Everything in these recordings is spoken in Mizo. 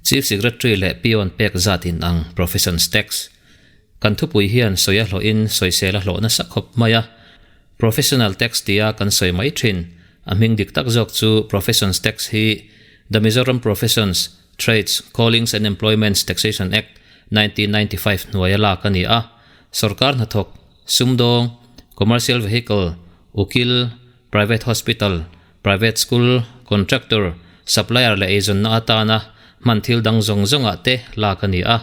Chief Secretary leh Peon pek zat in ang Professions Tax. Kan thupui hian sawi a hlawhin sawisel a hlawh nasa khawp mai a. Professional Tax tia kan sawi mai thin. A hming dik tak zawk chu Professions Tax hi The Mizoram Professions, Trades, Callings and Employments Taxation Act, 1995 hnuaia lak a ni a. Sorkar hnathawk, sumdawng, commercial vehicle, ukil, private hospital, private school, contractor, supplier leh eizawnna atana hman thil dang zawng zawngah te lak a ni a.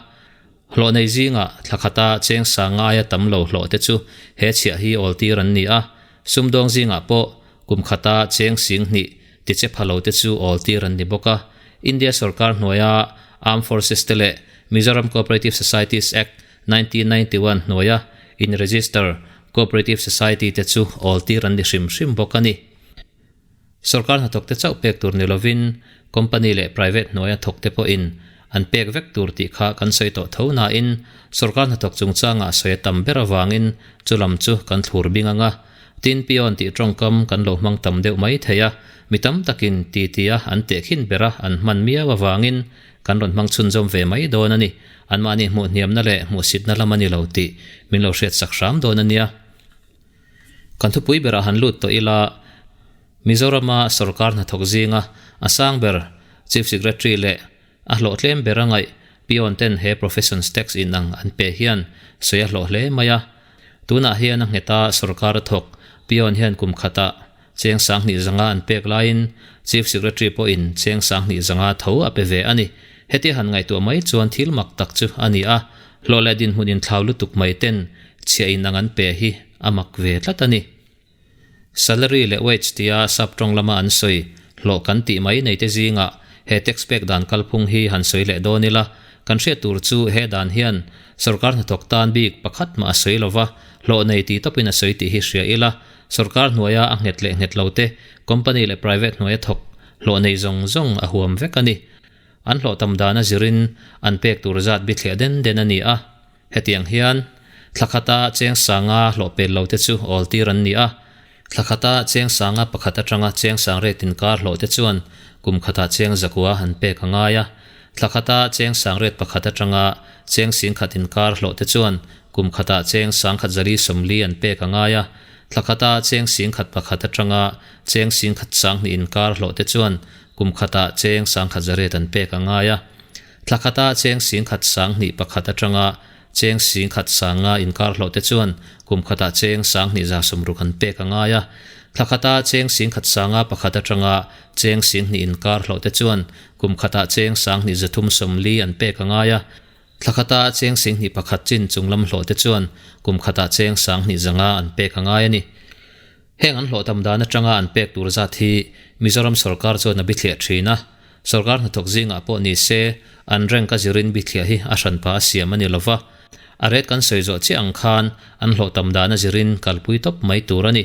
Hlawh nei zingah thla khata cheng sang aia tam lo hlawh te chu he chhiah hi awl tir an ni a, sumdawng zingah pawh kum khata cheng sing hnih tiche pha lo te chu awl tir an ni bawk a. India sorkar hnuaia Armed Forces te leh Mizoram Cooperative Societies Act, 1991 hnuaia in register Cooperative Society te chu awl tir an ni hrim hrim bawk a ni. Sorkar hnathawkte chauh pek tur ni lovin company leh private hnuaia thawkte pawhin an pek vek tur tih kha kan sawi tawh tho nain sorkar hnathawk chungchangah sawi a tam ber avangin chu lam chu kan thlur bing ang a. Tin, peon tih tawngkam kan lo hmang tam deuh mai thei a, mi tam takin ti tia an tehkhin bera an hman miau avangin kan rawn hmang chhunzawm ve mai dawn a ni. Anmahni hmuh hniamna leh hmuhsitna lam a ni lo tih min lo hriatsak hram dawn a nia. Kan thupui berah han lut tawh ila, Mizorama sorkar hnathawk zinga a sang ber Chief Secretary leh a hlawhtlem ber a ngaih peon ten he professions tax inang an pe hian sawi a hlawh hle mai a. Tunah hian a ngheta sorkar a thawk peon hian kum khatah cheng 2000 zanga an pek laiin Chief Secretary pawhin cheng 2000 zanga tho a pe ve a ni. Hetia han ngaihtuah mai chuan thil mak tak chu a ni a, hlawh leh dinhmun inthlau lutuk mai ten chhiah inang an pe hi a mak ve tlat a ni. Salary leh wage tia sap tawng lama an sawi hlawh kan tih mai nei te zingah he tax pek dan kalphung hi han sawi leh dawn ila, kan hriat tur chu he dan hian sorkar hnathawk tan bik pakhat mah a sawi lova, hlawh nei tih tawpin a sawi tih hi hria ila, sorkar hnuaia a nghet leh nghet lo te, company leh private hnuaia thawk hlawh nei zawng zawng a huam vek a ni. An hlawh tam dan a zirin an pek tur zat bithliah den den a ni a. Hetiang hian thla khata cheng sanga hlawh pel lo te chu awl tir an ni a, thla khata cheng sanga pakhat atanga cheng sang rate inkar hlawh te chuan kum khatah cheng zakua an pek a ngai a, thla khata cheng sang rate pakhat atanga cheng sing khat inkar hlawh te chuan kum khatah cheng sang khat zali sawmli an pek a ngai a, thla khata cheng sing khat pakhat atanga cheng sing khat sang hnih inkar hlawh te chuan kum khatah cheng sang khat za rate an pek a ngai a. Thla khata cheng 10,000 sang hnih pakhat atanga cheng 10,000 sang nga inkar hlawh te chuan kum khatah cheng 2,000 za sawmruk an pek a ngai a. Thla khata cheng 10,000 sang nga pakhat atanga cheng 2,000 inkar hlawh te chuan kum khatah cheng 2,000 za thum sawmli an pek a ngai a. Thla khata cheng 2,000 pakhat chin chunglam hlawh te chuan kum khatah cheng 2,000 za nga an pek a ngai a ni. Heng an hlawh tam dan atanga an pek tur zat hi Mizoram sorkar chuan a bithliah thin a, sorkar hnathawk zingah pawh ni se an rank a zirin bithliah hi a hranpa a siam a ni lova, a rate kan sawi zawh chiah ang khan an hlawh tam dan a zirin kalpui tawp mai tur a ni.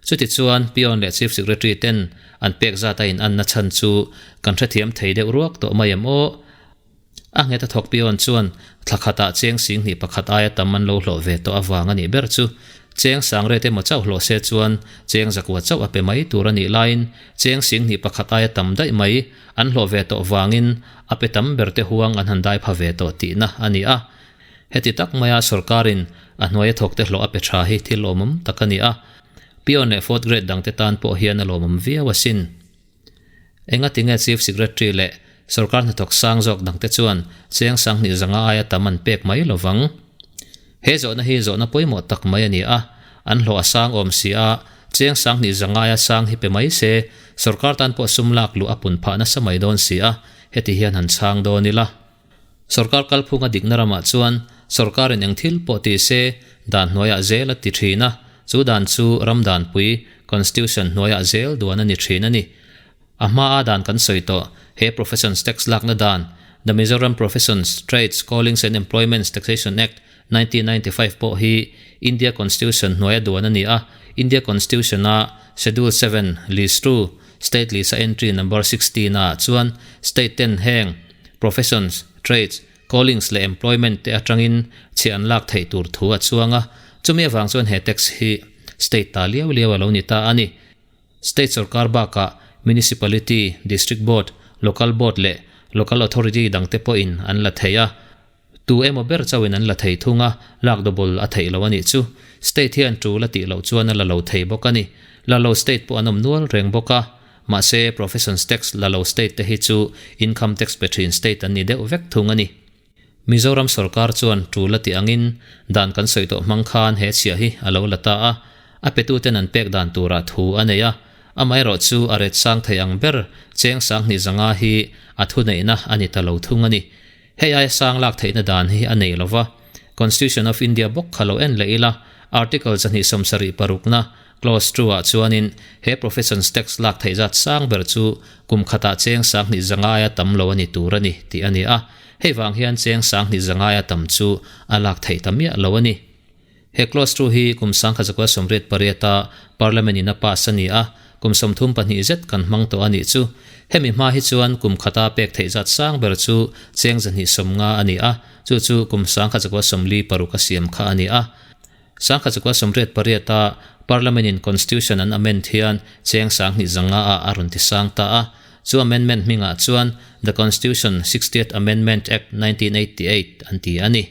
Chutichuan Peon leh Chief Secretary ten an pek zat a inanna chhan chu kan hrethiam thei deuh ruak tawh mai em aw? A nghet a thawk peon chuan thla khatah cheng 2,000 pakhat aia tam an lo hlawh ve tawh avang a nih ber chu. Cheng sang rate emaw chauh hlawh se chuan cheng zakua chauh a pe mai tur a nih laiin cheng 2,000 pakhat aia tam daih mai an hlawh ve tawh vangin a pe tam ber te huang an han dai pha ve tawh tihna a ni a. Heti tak maia sorkarin a hnuaia thawkte hlawh a pe tha hi thil lawmawm tak a ni a. Peon leh fourth grade dangte tan pawh hian a lawmawm viau asin. Engatinge Chief Secretary leh sorkar hnathawk sang zawk dangte chuan cheng 2,000 zanga aia tam an pek mai lovang? He zawhna hi zawhna pawimawh tak mai a ni a, an hlawh a sang awm si a, cheng 2,000 zanga aia sang hi pe mai se, sorkar tan pawh sum lak luh a pun phah nasa mai dawn si a, heti hian han chhang dawn ila. Sorkar kalphunga dikna ramah chuan sorkarin eng thil pawh ti se dan hnuaiah zel a ti thin a, chu dan chu ram danpui, constitution, hnuaiah zel duan a ni thin a ni. A hmaa dan kan sawi tawh, he Professions Tax lakna dan, The Mizoram Professions, Trades, Callings and Employments Taxation Act, 1995 pawh hi India Constitution hnuaia duan a ni a, India Constitution-a Schedule 7, List 2, State List-a Entry Number 16 ah chuan State ten heng Professions, Trades, Callings leh Employment te atangin chhiah an lak theih tur thu a chuang a, chumi avang chuan he tax hi State ta liau liau a lo ni ta a ni. State sorkar bakah Municipality, District Board, Local Board leh Local Authority dangte pawhin an la thei a. Tu emaw ber chauhin an la thei thung a, lak double a theih lo a nih chu. State hian tul a tih loh chuan a la lo thei bawk a ni. La lo state pawh an awm nual reng bawk a. Mahse, professions tax la lo state te hi chu income tax pe thin state an ni deuh vek thung a ni. Mizoram sorkar chuan tul a tih angin dan kan sawi tawh hmang khan he chhiah hi a lo la ta a, a petuten an pek dan turah thu a nei a. Amaherawh chu a ret sang thei ang ber cheng sanghnih zanga hi a thuneihna a ni ta lo thung a ni. Hei aia sang lak theihna dan hi a nei lova, Constitution of India bawk kha lo en leh ila, Article 276 parukna, Clause two ah chuanin he professions tax lak theih zat sang ber chu kum khatah cheng sanghnih zangaia tam lo a ni tur a ni tih a ni a, hei vang hian cheng sanghnih zangaia tam chu a lak theih ta miah lo a ni. He clause two hi kum 1988 a Parliament in a pass a ni a, kum 32 zet kan hmang tawh a nih chu. Hemi hma hi chuan kum khata pek theih zat sang ber chu cheng 250 a ni a, chu chu kum 1946 a siam kha a ni a. 1988 a Parliament in Constitution an amend hian cheng 250 ah a rawn ti sang ta a, chu amendment hmingah chuan The Constitution, Sixtieth Amendment Act, 1988 an ti a ni.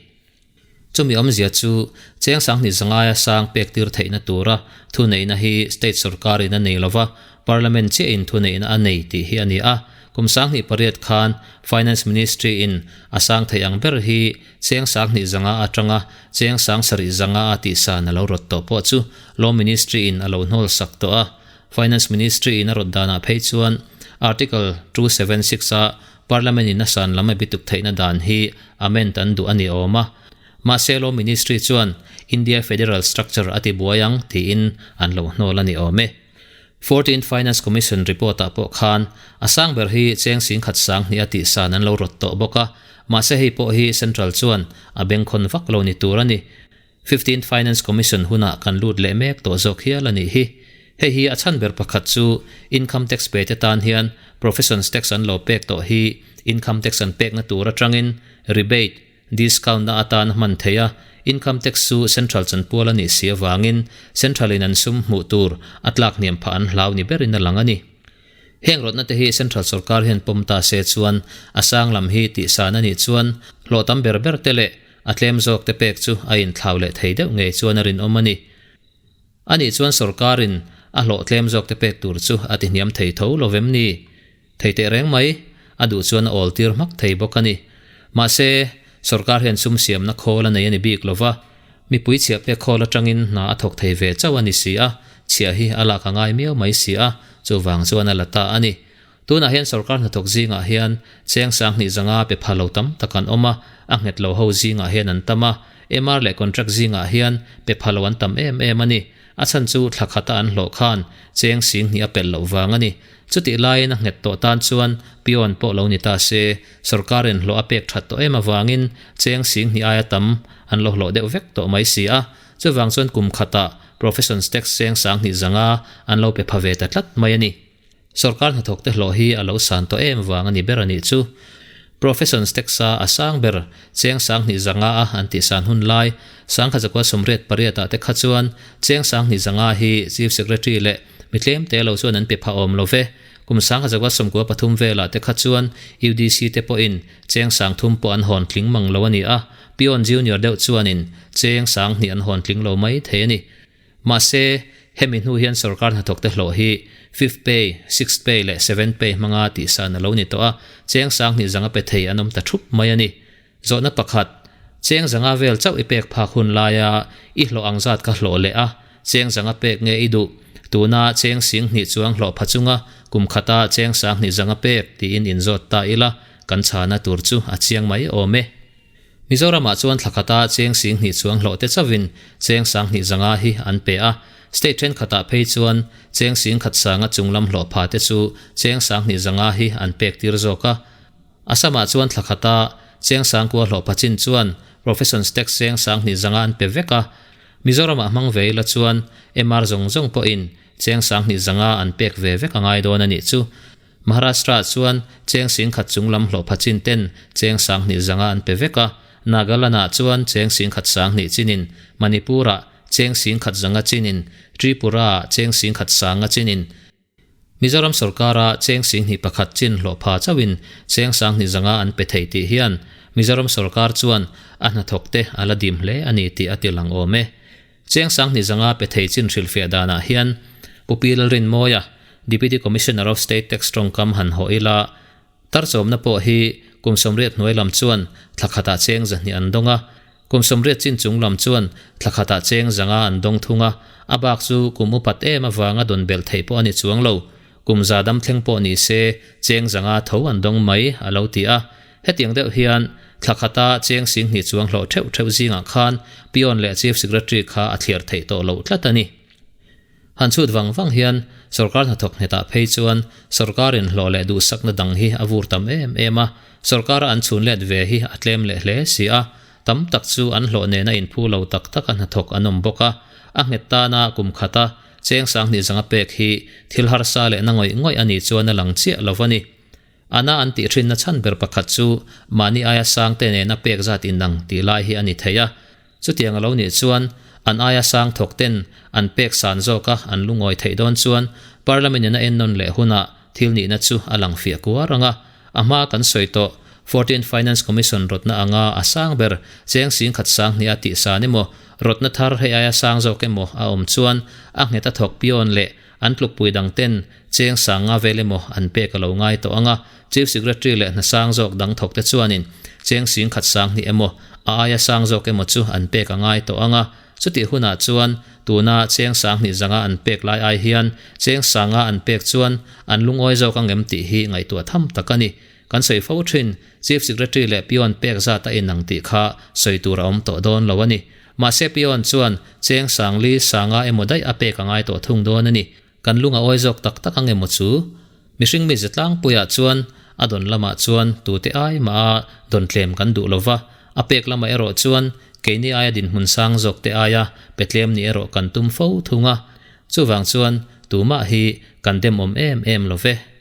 Chumi awmzia chu cheng sanghnih zangaia sang pek tir theihna tura thuneihna hi state sorkarin a nei lova, parliament chiahin thuneihna a nei tih hi a ni a. Kum 28 khan Finance Ministry in a sang theih ang ber hi cheng sanghnih zanga atanga cheng 7000 zanga a tihsan a lo rawt tawh pawh chu Law Ministry in a lo hnawl sak tawh a. Finance Ministry in a rawt danah phei chuan Article 276 a Parliament in a san lam a bituk theihna dan hi amend an duh a ni awm a, mahse Law Ministry chuan India Federal Structure a ti buai ang tiin an lo hnawl a ni awm e. Fourteenth Finance Commission report ah pawh khan a sang ber hi cheng 10,000 sanghnih a tih san an lo rawt tawh bawk a, mahse hei pawh hi Central chuan a bengkhawn vak lo ni tur a ni. Fifteenth Finance Commission hunah kan lut leh mek tawh zawk hial a nih hi. Hei hi a chhan ber pakhat chu Income Tax pe te tan hian Professions Tax an lo pek tawh hi Income Tax an pekna tur atangin Rebate, Discount na atan a hman theih a, Income Tax chu Central chanpual a nih si avangin Central in an sum hmuh tur a tlak hniam phah an hlau ni berin a lang a ni. Heng rawtna te hi Central sorkar hian pawm ta se chuan a sang lam hi tihsan a nih chuan hlawh tam ber ber te leh a tlem zawk te pek chu a inthlau leh thei deuh ngei chuan a rinawm a ni. A nih chuan sorkarin a hlawh tlem zawk te pek tur chu a tihniam thei tho lo vem ni? Thei teh reng mai, a duh chuan a awl tir hmak thei bawk a ni. Mahse, sorkar hian sum siamna khawl a nei a ni bik lo va, mipui chhiah pek khawl atangin hna a thawk thei ve chauh a ni si a, chhiah hi a lak a ngai miau mai si a, chuvang chuan a la ta a ni. Tunah hian sorkar hnathawk zingah hian cheng 20 zanga pe pha lo tam tak an awm a, a nghet lo ho zingah hian an tam a, MR leh contract zingah hian pe pha lo an tam em em a ni. A chhan chu thla khata an hlawh khan cheng 2000 a pelh loh vang a ni. Chutih laiin a nghet tawh tan chuan peon pawh lo ni ta se, sorkarin hlawh a pek that tawh em avangin cheng 2000 aia tam an lo hlawh deuh vek tawh mai si a. Chuvang chuan kum khatah professions tax cheng 20 zanga an lo pe pha ve ta tlat mai a ni. Sorkar hnathawk te hlawh hi a lo san tawh em vang a ni ber a nih chu. Professions tax a a sang ber cheng 20 zanga a an tih san hun lai 1988 ah te kha chuan cheng 20 zanga hi Chief Secretary leh mi tlem te lo chuan an pe pha awm lo ve. Kum 1993 velah te kha chuan UDC te pawhin cheng 3000 pawh an hawn tling mang lo a ni a, peon junior deuh chuanin cheng 2000 an hawn tling lo mai thei a ni. Mahse, hemi hnu hian sorkar hnathawk te hlawh hi fifth pay, sixth pay leh seventh pay hmanga tihsan a lo ni tawh a, cheng 20 zanga pe thei an awm ta thup mai a ni. Zawhna pakhat, cheng zanga vel chauh i pek phak hun laia i hlawh ang zat kha hlawh leh a, cheng zanga pek nge i duh? Tuna cheng 2000 chuang hlawh pha chunga kum khata cheng 20 zanga pek tiin inzawt ta ila, kan chhana tur chu a chiang mai awm e. Mizoramah chuan thla khata cheng 2000 chuang hlawh te chauhin cheng 20 zanga hi an pe a, state thenkhatah phei chuan cheng 10,000 sanga chunglam hlawh pha te chu cheng 20 zanga hi an pek tir zawk a. Assamah chuan thla khata cheng 9,000 hlawh pha chin chuan professions tax cheng 20 zanga an pe vek a. Mizoramah hmang ve ila chuan MR zawng zawng pawhin cheng 20 zanga an pek ve vek a ngai dawn a nih chu. Maharashtra chuan cheng 10,000 chunglam hlawh pha chin ten cheng 20 zanga an pe vek a, Nagaland-ah chuan cheng 10,000 20 chinin, Manipur-ah cheng 10,000 zanga chinin, Tripura-ah cheng 10,000 sanga chinin. Mizoram sorkara cheng singhnih pakhat chin hlawh pha chauhin cheng sanghnih zanga an pe thei tih hian Mizoram sorkar chuan a hnathawkte a la dim hle a ni tih a ti lang awm e. Cheng sanghnih zanga pe thei chin hrilhfiah danah hian Pu Pi Lalrinmawia, Deputy Commissioner of State Tax tawngkam han hawh ila, Tarchawmna pawh hi kum 80 hnuai lam chuan thla khatah cheng 200 an dawng a, kum 80 chin chung lam chuan thla khatah cheng 500 an dawng thung a, a bak chu kum upat em avanga dawn belh theih pawh a ni chuang lo. Kum za dam thleng pawh ni se cheng 500 tho an dawng mai, a lo ti a. Hetiang deuh hian thla khata cheng 2000 chuang hlawh theuh theuh zingah khan Peon leh Chief Secretary kha a thliar theih tawh loh tlat a ni. Han chhut vang vang hian sorkar hnathawk nghetah phei chuan sorkarin hlawh leh duhsakna dang hi a vur tam em em a, sorkara an chhun let ve hi a tlem leh hle si a, tam tak chu an hlawh nena inphu lo tak taka hnathawk an awm bawk a, a nghet tana kum khata cheng 2000 pek hi thil harsa leh na ngawih ngawih a nih chuan a lang chiah lo a ni. Ana an tih thinna chhan ber pakhat chu mahni aia sangte nena pek zat inang tih lai hi a ni thei a. Chutiang a lo nih chuan an aia sang thawk ten an pek san zawk a an lungawi theih dawn chuan Parliament in a ennawn leh hunah thil nihna chu a lang fiah kuar ang a. A hma kan sawi tawh Fourteenth Finance Commission rawtna anga a sang ber cheng 10,000 sanghnih a tih san emaw rawtna thar hei aia sang zawk emaw a awm chuan a nghet a thawk pion leh an tlukpui dang ten cheng sanga vel emaw an pek a lo ngai tawh ang a, Chief Secretary leh hna sang zawk dang thawk te chuanin cheng 10,000 sanghnih emaw a aia sang zawk emaw chu an pek a ngai tawh ang a, chutih hunah chuan tuna cheng 2000 zanga an pek lai ai hian cheng sanga an pek chuan an lungawi zawk ang em tih hi ngaihtuah tham tak a ni. Kan sawi fo thin, Chief Secretary leh Peon pek zat a inang tih kha sawi tur a awm tawh dawn lo a ni. Mahse Peon chuan cheng 4000 sanga emaw daih a pek a ngai tawh thung dawn a ni. Kan lung a awi zawk tak tak ang emaw chu? Mihring mi zetlangpuiah chuan a dawn lamah chuan tute ai mah a dawn tlem kan duh lo va, a pek lamah erawh chuan keini aia dinhmun sang zawk te aia pe tlem nih erawh kan tum fo thung a. Chuvang chuan tumah hi kan demawm em em lo ve.